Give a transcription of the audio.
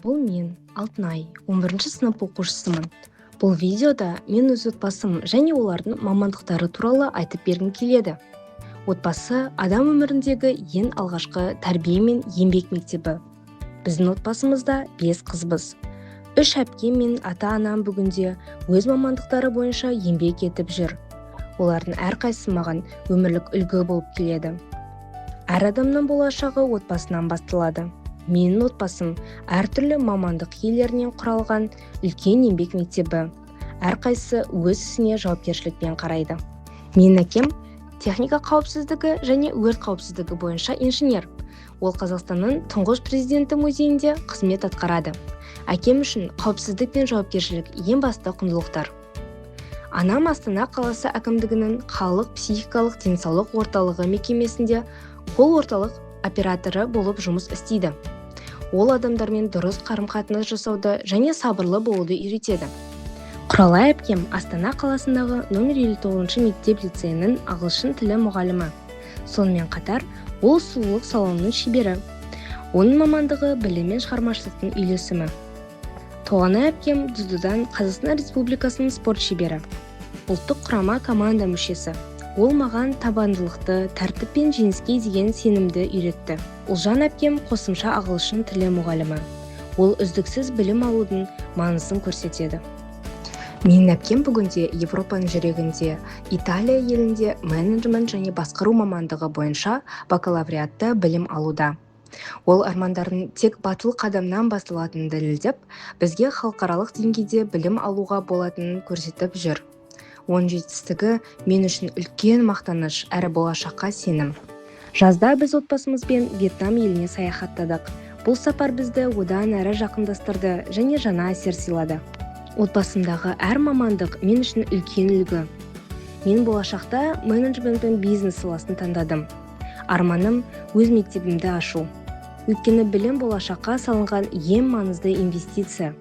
Бұл мен, Алтынай, 11 сынып оқушысымын. Бұл видеода мен өз отбасым және олардың мамандықтары туралы айтып бергім келеді. Отбасы – адам өміріндегі ең алғашқы тәрбие мен еңбек мектебі. Біздің отбасымызда бес қызбыз. Үш әпкем мен ата-анам бүгінде өз мамандықтары бойынша еңбек етіп жүр. Олардың әрқайсысы маған өмірлік үлгі болып келеді. Әр адамның болашағы отбасынан басталады. Менің отбасым – әртүрлі мамандық иелерінен құралған үлкен еңбек мектебі. Әрқайсысы өз ісіне жауапкершілікпен қарайды. Менің әкем – техника қауіпсіздігі және өрт қауіпсіздігі бойынша инженер. Ол Қазақстанның Тұңғыш Президенті музейінде қызмет атқарады. Әкем үшін қауіпсіздік пен жауапкершілік – ең басты құндылықтар. Анам Астана қаласы әкімдігінің қалалық психикалық денсаулық орталығы мекемесінде колл орталық операторы болып жұмыс істейді. Ол адамдармен дұрыс қарым-қатынас жасауды және сабырлы болуды үйретеді. Құралай әпкем Астана қаласындағы номер 59 мектеп лицейінің ағылшын тілі мұғалімі. Сонымен қатар ол сұлулық салонының шебері. Оның мамандығы – білім мен шығармашылықтың үйлесімі. Толғанай әпкем дзюдодан Қазақстан Республикасының спорт шебері, ұлттық құрама команда мүшесі. Ол маған табандылықты, тәртіп пен жеңіске деген сенімді үйретті. Ұлжан әпкем қосымша ағылшын тілі мұғалімі. Ол үздіксіз білім алудың маңызын көрсетеді. Менің әпкем бүгінде Европаның жүрегінде, Италия елінде менеджмент және басқару мамандығы бойынша бакалавриатта білім алуда. Ол армандардың тек батыл қадамнан басталатынын дәлелдеп, бізге халықаралық деңгейде білім алуға болатынын көрсетіп жүр. Оның жетістігі мен үшін үлкен мақтаныш әрі болашаққа сенім. Жазда біз отбасымызбен Вьетнам еліне саяхаттадық. Бұл сапар бізді одан әрі жақындастырды және жаңа әсер сыйлады. Отбасымдағы әр мамандық мен үшін үлкен үлгі. Мен болашақта менеджмент пен бизнес саласын таңдадым. Арманым – өз мектебімді ашу, өйткені білім – болашаққа салынған ең маңызды инвестиция.